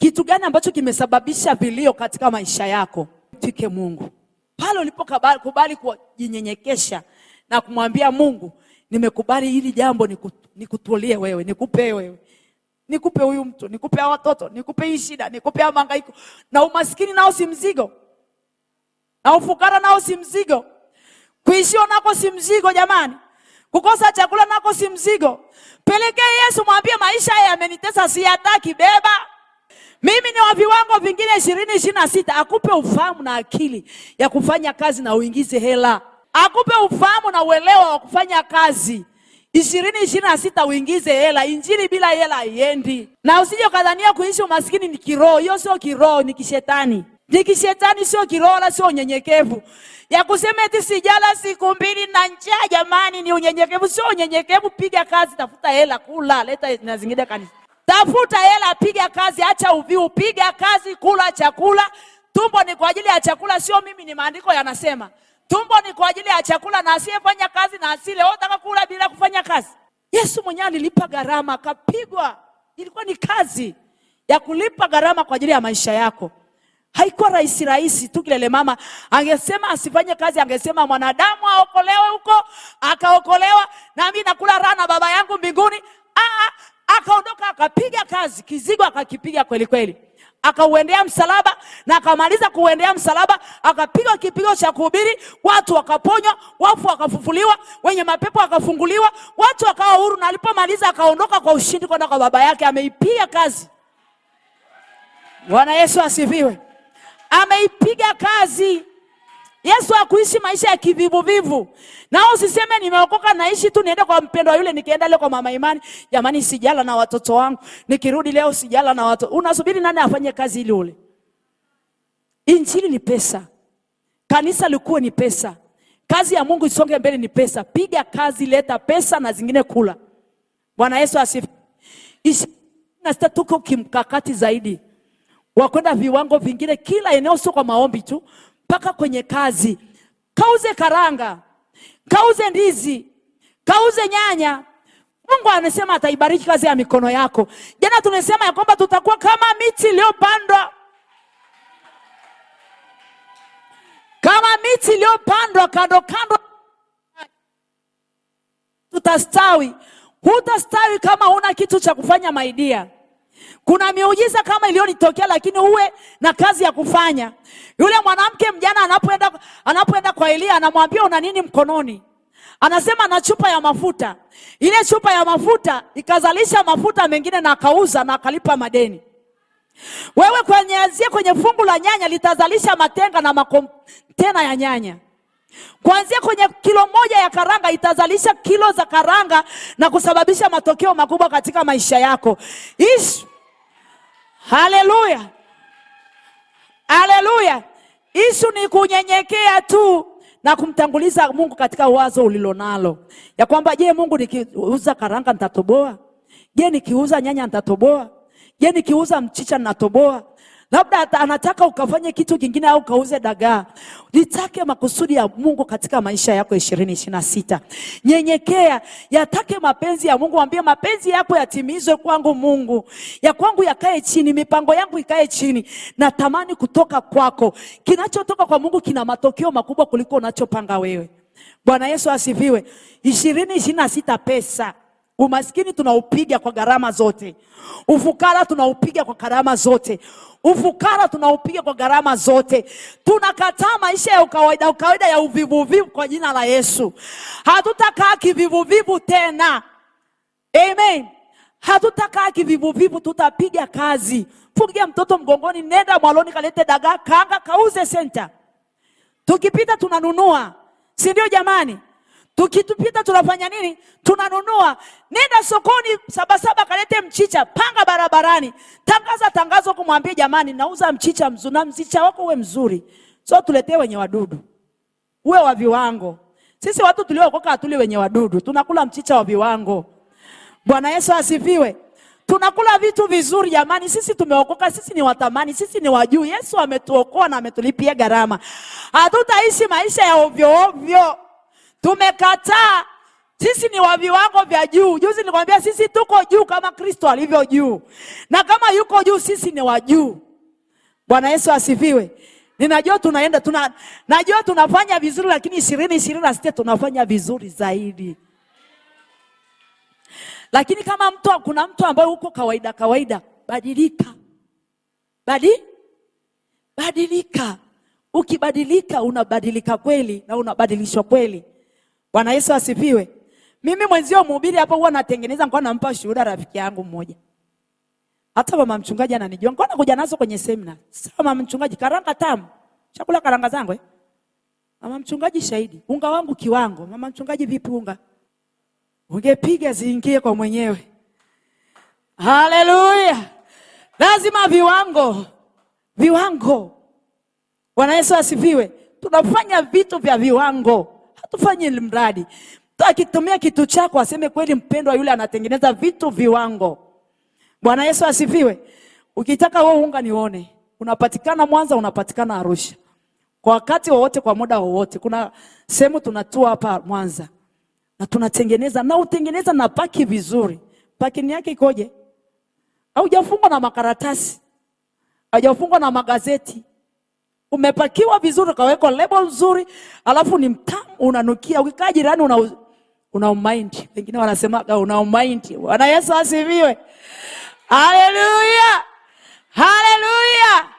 Kitu gani ambacho kimesababisha vilio katika maisha yako? Tike Mungu pale ulipokubali kujinyenyekesha na kumwambia Mungu, nimekubali hili jambo, nikutulie wewe, nikupe wewe, nikupe huyu mtu, nikupe hawa watoto, nikupe hii shida, nikupe haya mahangaiko. Na umaskini nao si mzigo, na ufukara nao si mzigo, kuishiwa nako si mzigo jamani, kukosa chakula nako si mzigo. Pelekee Yesu, mwambie maisha haya yamenitesa, siyataki, beba mimi ni wa viwango vingine 2026. Akupe ufahamu na akili ya kufanya kazi na uingize hela, akupe ufahamu na uelewa wa kufanya kazi 2026 uingize hela. Injili bila hela haiendi, na usije ukadhania kuishi umaskini ni kiroho. Hiyo sio kiroho, ni kishetani, ni kishetani, sio kiroho wala sio unyenyekevu. Ya kusema eti sijala siku mbili na njaa, jamani, ni unyenyekevu? Sio unyenyekevu. Piga kazi, tafuta hela, kula, leta na zingine kanisa. Tafuta hela, piga kazi, acha uvivu, piga kazi, kula chakula. Tumbo ni kwa ajili ya chakula, sio mimi, ni maandiko yanasema. Tumbo ni kwa ajili ya chakula, na asiyefanya kazi na asile. Wewe unataka kula bila kufanya kazi? Yesu mwenyewe alilipa gharama, akapigwa. Ilikuwa ni kazi ya kulipa gharama kwa ajili ya maisha yako. Haikuwa rahisi rahisi tu. Kilele mama angesema asifanye kazi, angesema mwanadamu aokolewe huko, akaokolewa na mimi nakula raha na baba yangu mbinguni. Akaondoka akapiga kazi, kizigo akakipiga kweli kweli, akauendea msalaba na akamaliza kuuendea msalaba, akapiga kipigo cha kuhubiri, watu wakaponywa, wafu wakafufuliwa, wenye mapepo wakafunguliwa, watu wakawa huru. Na alipomaliza akaondoka kwa ushindi kwenda kwa baba yake. Ameipiga kazi. Bwana Yesu asifiwe. Ameipiga kazi. Yesu hakuishi maisha ya kivivuvivu. Na usiseme nimeokoka naishi tu niende kwa mpendwa yule, nikienda leo kwa mama Imani, jamani sijala na watoto wangu, nikirudi leo sijala na watoto. Unasubiri nani afanye kazi ili ule? Injili ni pesa. Kanisa likuwe ni pesa. Kazi ya Mungu isonge mbele ni pesa. Piga kazi, leta pesa na zingine kula. Bwana Yesu asifiwe. 26 tuko kimkakati zaidi wa kwenda viwango vingine kila eneo, sio kwa maombi tu, mpaka kwenye kazi. Kauze karanga, kauze ndizi, kauze nyanya. Mungu anasema ataibariki kazi ya mikono yako. Jana tumesema ya kwamba tutakuwa kama miti iliyopandwa, kama miti iliyopandwa kando kando, tutastawi. Hutastawi kama huna kitu cha kufanya maidia. Kuna miujiza kama iliyonitokea, lakini uwe na kazi ya kufanya. Yule mwanamke mjana anapoenda kwa Eliya, anamwambia una nini mkononi? Anasema na chupa ya mafuta. Ile chupa ya mafuta ikazalisha mafuta mengine na akauza na akalipa madeni. Wewe kwenye kwenye fungu la nyanya litazalisha matenga na makontena ya nyanya. Kuanzia kwenye kilo moja ya karanga itazalisha kilo za karanga na kusababisha matokeo makubwa katika maisha yako. Ish. Haleluya. Haleluya. Isu ni kunyenyekea tu na kumtanguliza Mungu katika wazo ulilonalo. Ya kwamba je, Mungu nikiuza karanga nitatoboa? Je, nikiuza nyanya nitatoboa? Je, nikiuza mchicha natoboa? Labda anataka ukafanye kitu kingine au kauze dagaa. Litake makusudi ya Mungu katika maisha yako 2026. Nyenyekea, yatake mapenzi ya Mungu, mwambie mapenzi yako yatimizwe kwangu Mungu. Ya kwangu yakae chini, mipango yangu ikae chini. Natamani kutoka kwako. Kinachotoka kwa Mungu kina matokeo makubwa kuliko unachopanga wewe. Bwana Yesu asifiwe. 2026 pesa. Umaskini tunaupiga kwa gharama zote. Ufukara tunaupiga kwa gharama zote. Ufukara tunaupiga kwa gharama zote. Tunakataa maisha ya ukawaida, ukawaida ya uvivuvivu kwa jina la Yesu. Hatutakaa kivivuvivu tena. Amen. Hatutakaa kivivuvivu, tutapiga kazi. Fungia mtoto mgongoni, nenda mwaloni, kalete dagaa, kaanga, kauze senta. Tukipita tunanunua, si ndio jamani? Tukitupita tunafanya nini? Tunanunua. Nenda sokoni Sabasaba, kalete mchicha, panga barabarani, tangaza tangazo kumwambia jamani, nauza mchicha mzuri, na mchicha wako uwe mzuri, so tuletee wenye wadudu, uwe wa viwango. Sisi watu tuliokoka hatuli wenye wadudu, tunakula mchicha wa viwango. Bwana Yesu asifiwe. Tunakula vitu vizuri jamani, sisi tumeokoka, sisi ni watamani, sisi ni wajuu. Yesu ametuokoa na ametulipia gharama. Hatutaishi maisha ya ovyo ovyo. Tumekataa. Sisi ni wa viwango vya juu. Juzi nilikwambia sisi tuko juu kama Kristo alivyo juu, na kama yuko juu, sisi ni wa juu. Bwana Yesu asifiwe. Ninajua tunaenda najua tunafanya vizuri, lakini 2026 tunafanya vizuri zaidi. Lakini kama kuna mtu ambaye uko kawaida kawaida, badilika. Badilika. Ukibadilika unabadilika kweli na unabadilishwa kweli. Bwana Yesu asifiwe. Mimi mwenzio mhubiri hapo huwa natengeneza, nilikuwa nampa shuhuda rafiki yangu mmoja. Hata mama mchungaji ananijua. Nilikuwa nakuja nazo kwenye semina. Sasa mama mchungaji, karanga tamu. Chakula karanga zangu eh? Mama mchungaji shahidi. Unga wangu kiwango. Mama mchungaji vipi unga? Ungepiga ziingie kwa mwenyewe. Haleluya. Lazima viwango. Viwango. Bwana Yesu asifiwe. Tunafanya vitu vya viwango. Hatufanyi mradi. Mtu akitumia kitu chako aseme kweli mpendwa yule anatengeneza vitu viwango. Bwana Yesu asifiwe. Ukitaka wewe unga nione. Unapatikana Mwanza, unapatikana Arusha. Kwa wakati wowote, kwa muda wowote. Kuna sehemu tunatua hapa Mwanza. Na tunatengeneza, na utengeneza na paki vizuri. Paki yake ikoje? Haujafungwa na makaratasi. Haujafungwa na magazeti. Umepakiwa vizuri, ukawekwa label nzuri, alafu ni mtamu, unanukia. Ukikaa jirani una mind. Wengine wanasema una mind. Bwana Yesu asifiwe. Haleluya. Haleluya.